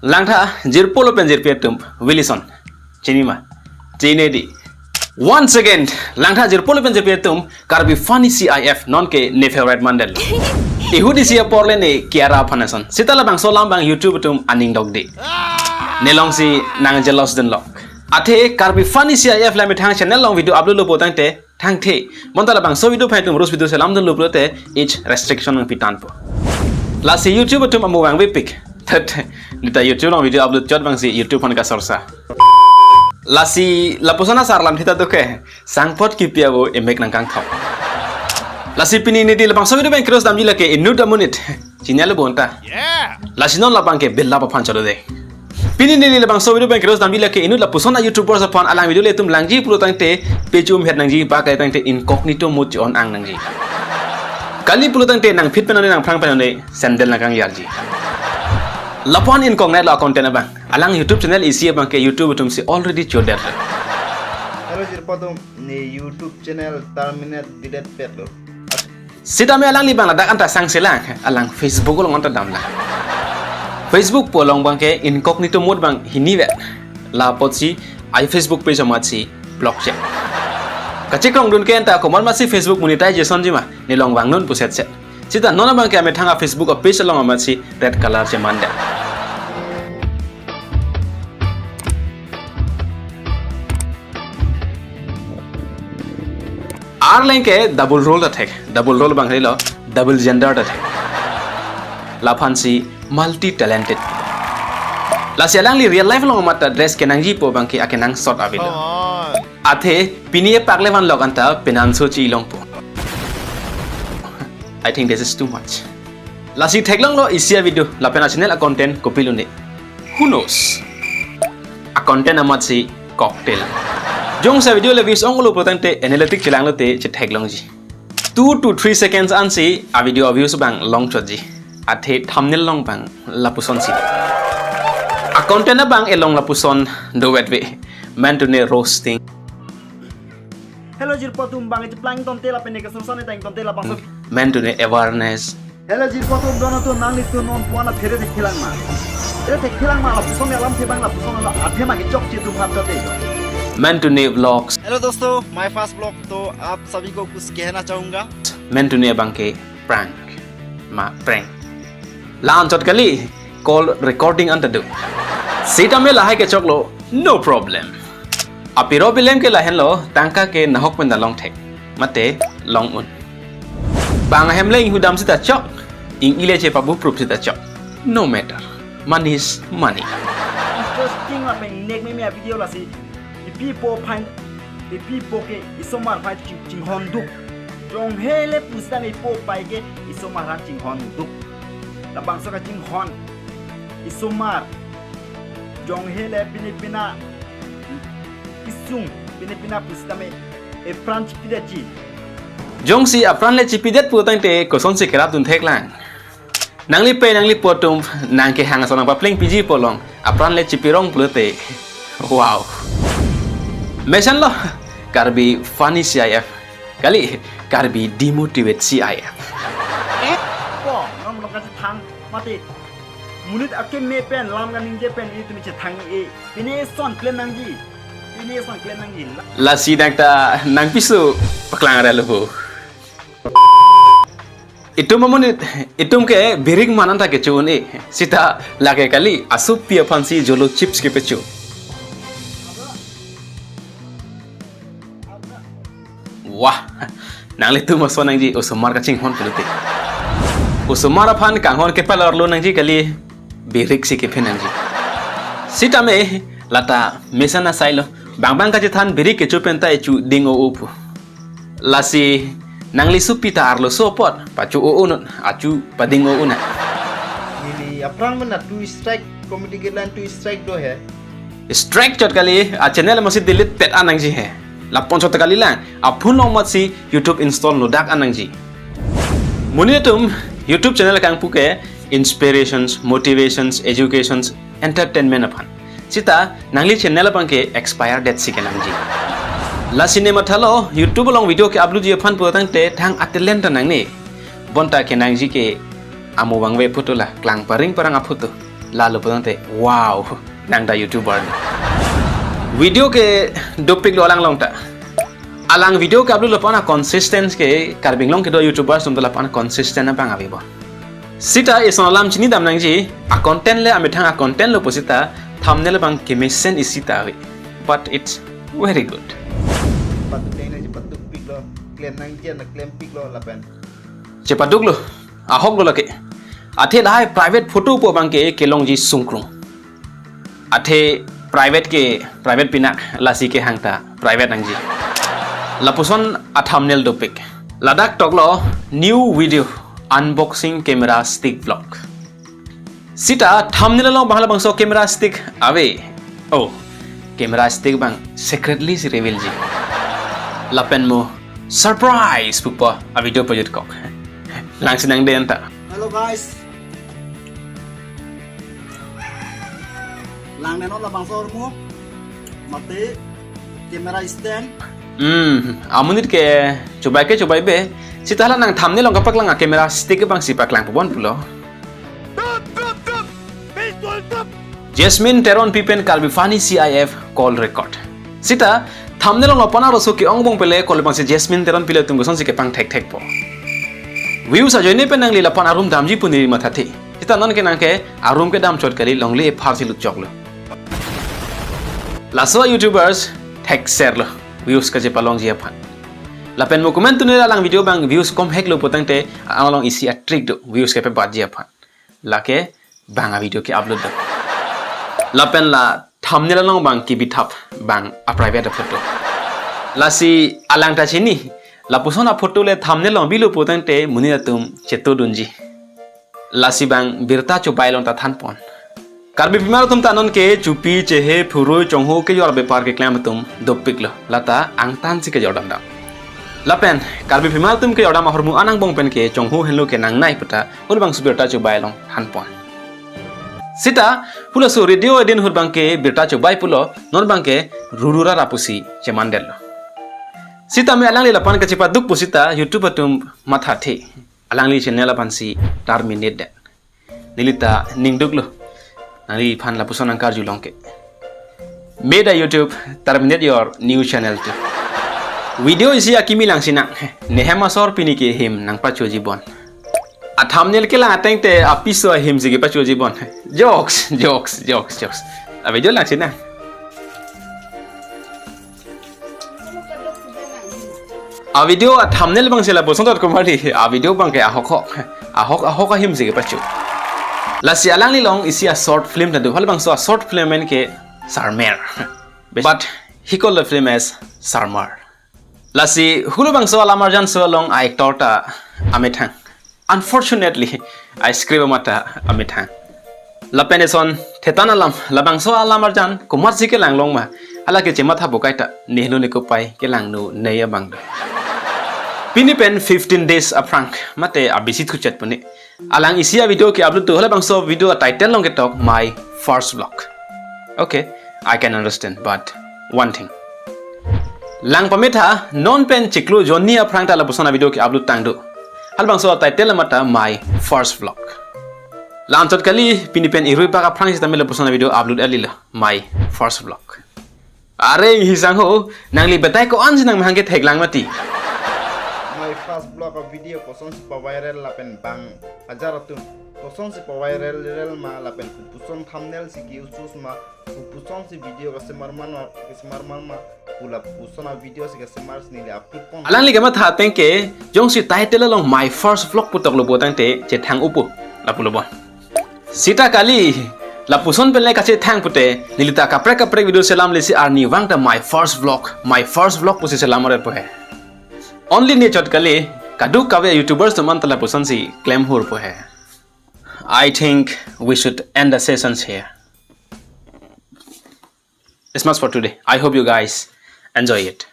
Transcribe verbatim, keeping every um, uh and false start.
Langtha jirpo lapen jirpi atum, Wilson. Chinima. Chinedi. Once again, langtha jirpo lapen jirpi atum, Karbi Funny C I F, nonke ne favorite mandal. Ihudi si apor le ne Kiara aphan ason. Sita labangso alam abang YouTube atum aning dokde. Ne alongsi nang jealous dunlok. Athe Karbi Funny C I F la methang channel along video upload lo pulotangte, thangthe. Bonta labangso video aphan itum roast video selam dunlo pulote age restriction nangpi tangpo. Lasi YouTube atum amo vangvepik. Thet, neta YouTube along video upload chot abangsi YouTube aphan kasorsa. Lasi lapuson asar alam thita doke. Sangpot kipi avo emek nangkangthok. Lasi pini nedi labangso video abang ke-roast damji lake inut amonit. Chinilo bonta. Yeah. Lasi non labang ke bella aphan chalo de. Pini neli labangso video abang ke-roast damji lake inut lapuson a-YouTubers aphan, alang video le itum langji pulotangte page umhet nangji, ba kaitangte incognito mode on ang nangji. Kali pulotangte nangphit pen one nangphrang pen one sandal nangkangyarji. Lapu-an incognito a-content abang. Alang YouTube channel isi abang ke YouTube atum si already chodet. Hello jirpo atum, ne YouTube channel terminate, delete petlo. Sitame alangli abang ladak anta sangselang, alang Facebook along anta damlang. Facebook pu along abang ke incognito mode abang hinivet. Lapotsi ai Facebook page amatsi block chek. Kachekrong dun ke anta komat masi Facebook monetization jima, ne along vangnun pusetset. Sita non abang ke amethang a-Facebook a-page along amatsi red color chemandet. Arleng ke double role ta thek, double role abang lo, double gender ta thek. Laphansi multi talented. Lasi alangli real life along amat ta dress kenangji pu abang ke akenangsot avelo. Come on. Athe pini epak le vanlok anta penanso chi longpo. I think this is too much. Lasi theklonglo isi a-video lapen a-channel a-content kopilo ne. Who knows? A-content amatsi cocktail. Jongsi a-video le views onglo pulotangte analytic chelanglote chetheklongji. Two to three seconds ansi a-video a-views abang longchotji. Athe thumbnail along abang lapusonsi. A-content abang along lapuson dovetve. Mentune roasting. Hello jirpo atum, bang iti plang tonte lapen ne kasorsa ne tang tonte labangso. Mentune awareness. Hello jirpo atum, dono to nanglitum non puana phere thekthelang ma. Phere thekthelang ma, lapuson alamthe abang lapuson la athema kechokche atum hat tonte. Mentune vlogs. Hello दोस्तों, my first vlog, तो आप सभी को कुछ कहना चाहूंगा। Mentune abang ke prank. Ma prank. La-an chot kali, call recording anta do. Sitame lahai kechoklo, no problem. Apiro bilem ke lahenlo, tangka ke nahok pen ta longthek. Mate long un. Bang ahem le inghudam sita chok, ing-i le chepabuprup sita chok. No matter. Money is money. Interesting lapen ingnek meme a-video lasi. Ipi po aphan, ipi po ke isomar aphan ching, chinghon duk. Jonghe le pusitame ipo pai ke isomar aphan chinghon duk. Labangso kachinghon isomar. Jonghe le pine pina isung, pine pina pusitame epran chipidetji. Jongsi apran le chipidet pulotangte kosonsi kerap dun theklang. Nanglipe nanglipo atum nangkehang ason nangpaplengpiji pu along apran le chipirong pulote. Wow. Mesenlo Karbi Funny C I F. Kali, Karbi Demotivate C I F. Eh? Ko, non lo kachethang mati. Monit akeme pen lam kaningje pen itum chethang-i. Pine son klem nangji. Pine son klem nangji. Lasi nangta nangpiso paklang aralo ho. Itum amonit, itum ke birik man anta kecho un-e. Sita lake kali, asopi aphansi jolo chips kepacho. Wah, nanglitum ason nangji, osomar kachinghon pulote. Osomar aphan kanghon kepalorlo nangji kali, birik si kephe nangji. Sitame, lata mesen asailo. Bang bang kachethan birik kecho penta echo ding o-o pu. Lasi nangli sopi ta arloso apot pacho o-o non, achu pading o-o na. Neli aphrang mena two strike, community guideline two strike do he. Strike chot kali, a-channel amatsi delete pet an nangji he. Lapu-an chot kalilang, aphone along amatsi YouTube install nodak an nangji. Monit atum YouTube channel kangpu ke inspirations, motivations, educations, entertainment aphan. Sita nangli channel abang ke expire date si kenangji. Lasi ne mathalo YouTube along video ke-upload ji aphan putangte thang a-talent ta nangne. Bonta kenangji ke amo vangve photo la klang paring parang a-photo. Lalo pulote, wow, nang ta YouTuber. Video ke dopiklo alang along ta. Alang video ke upload lo aphan a-consistent ke Karbi Anglong kedo YouTubers atum ta lapu-an consistent abang ave bo. Sita ison alam chinidam nangji, a-content le amethang a-content lo pusita, thumbnail abang kemesen isi ta ave. But it's very good. Patuk nang nang patuk piklo, klem nangji na klem piklo lapen. Chepaduklo, ahoklo lake. Athe lahai private photo pu abangke kelongji sungkrung. Athe private ke private pinak, lasi kehang ta private nangji. Lapuson a-thumbnail dopik. Ladak toklo new video unboxing camera stick vlog. Sita thumbnail along abang halabangso camera stick ave. Oh, camera stick abang secretly si reveal ji. Lapen mo surprise pupo a-video pajutkok. Langsinang den ta. Hello guys. Langnon labangso ahormu. Mate camera stand. Hmm, amonit ke chobai ke chobai be. Sita hala nang thumbnail along kapaklang a-camera stick abang si paklang pabon pulo. Jasmine Teronpi pen Karbi Funny C I F call record. Sita thumbnail along lapu-an arloso ke-ong bong pele call abang si Jasmine Teronpi le atum kosonsi kepangthekthekpo. Views ajoine pen nangli lapu-an a-room damji pu neli mathathe. Sita non ke nang ke a-room kedam chot kali, longle ephar si lutchoklo. Laso YouTubers thekserlo views kachepalongji aphan. Lapen mo comment tune alang video abang views komheklo putangte along isi a-trick do views kepabatji aphan. Lake bang a-video ke-upload do. Lapen la thumbnail along abang kebithap abang a-private a-photo. Lasi alang ta chini, lapuson a-photo le thumbnail along bilo putangte monit atum chetodunji. Lasi abang birta chobai along ta thanpon. Karbi pimar atum ta non ke chupi, chehe, phurui, chonghu kejor bepar keklem atum dopiklo. Lata angtan si kejor damdam. Lapen Karbi pimar atum kejor dam ahormu anang bong pen ke chonghu henlo ke nangnei puta hur abang si birta chobai along thanpon. Sita hulaso radio adin hur abangke birta chobai pulo, non abangke ruru rara pusi chemandetlo. Sita me alangli lapu-an kachepaduk pusita YouTube atum mathathe. Alangli channel aphansi terminate det. Neli ta ningduklo. Nangliphan lapuson nangkarjulong ke. May the YouTube terminate your new channel too. Video isi akimi langsinang. Nehem asor pini ke ahim nangpachoji bon. A-thumbnail kelang ateng te apiso ahim si kepachoji bon. Jokes, jokes, jokes, jokes. A-video langsinang. A-video a-thumbnail abang si lapuson tot kumari. A-video abangke ahok ahok. Ahok ahok ahim si kepacho. Lasi alangli along isi a-short film ta do. Halabangso a-short film amen ke Sarmer. But he called the film as Sarmar. Lasi hula bangso alamarjan so along a-actor ta amethang. Unfortunately, a-script amat ta amethang. Lapen eson thetan alam, labangso alamarjan komatsi kelang long ma, hala ke chematha bukai ta, nehnu nekopai kelang nu nei abang do. Pini pen fifteen days aphrang, mate abisi thuchet puni. Alang isi a-video ke-upload do, halabangso video a-title along ketok My First Vlog. Okay, I can understand, but one thing. Lang pametha, non pen chiklo jonni aphrang ta lapuson a-video ke-upload tang do. Halabangso a-title amat ta My First Vlog. Lamchot kali, pini pen irui pak aphrang sitame lapuson a-video upload alilo, My First Vlog. Are hisang ho, nangli betai ko-an si nangmahang ke theklang mati. My first vlog a-video kosonsi pa-viral lapen bang ajar atum kosonsi pa-viral viral ma lapen kopuson thumbnail si ke-use ma, kopuson si video kasemar man ma, kasemar man ma, pu lapuson a-video si kasemar si neli upload pon. Alangli kematha ateng ke, jongsi title along My First Vlog pu toklo pu tangte chethang upo, lapulo bon. Sita kali, lapuson pen le kachethang pute, neli ta kaprek kaprek video selam lesi arnivang ta My First Vlog, My First Vlog pusi selam ore po he. Only ne chot kali, kadokave YouTubers atum an ta lapuson si klem hur po he. I think we should end the sessions here. It's much for today. I hope you guys enjoy it.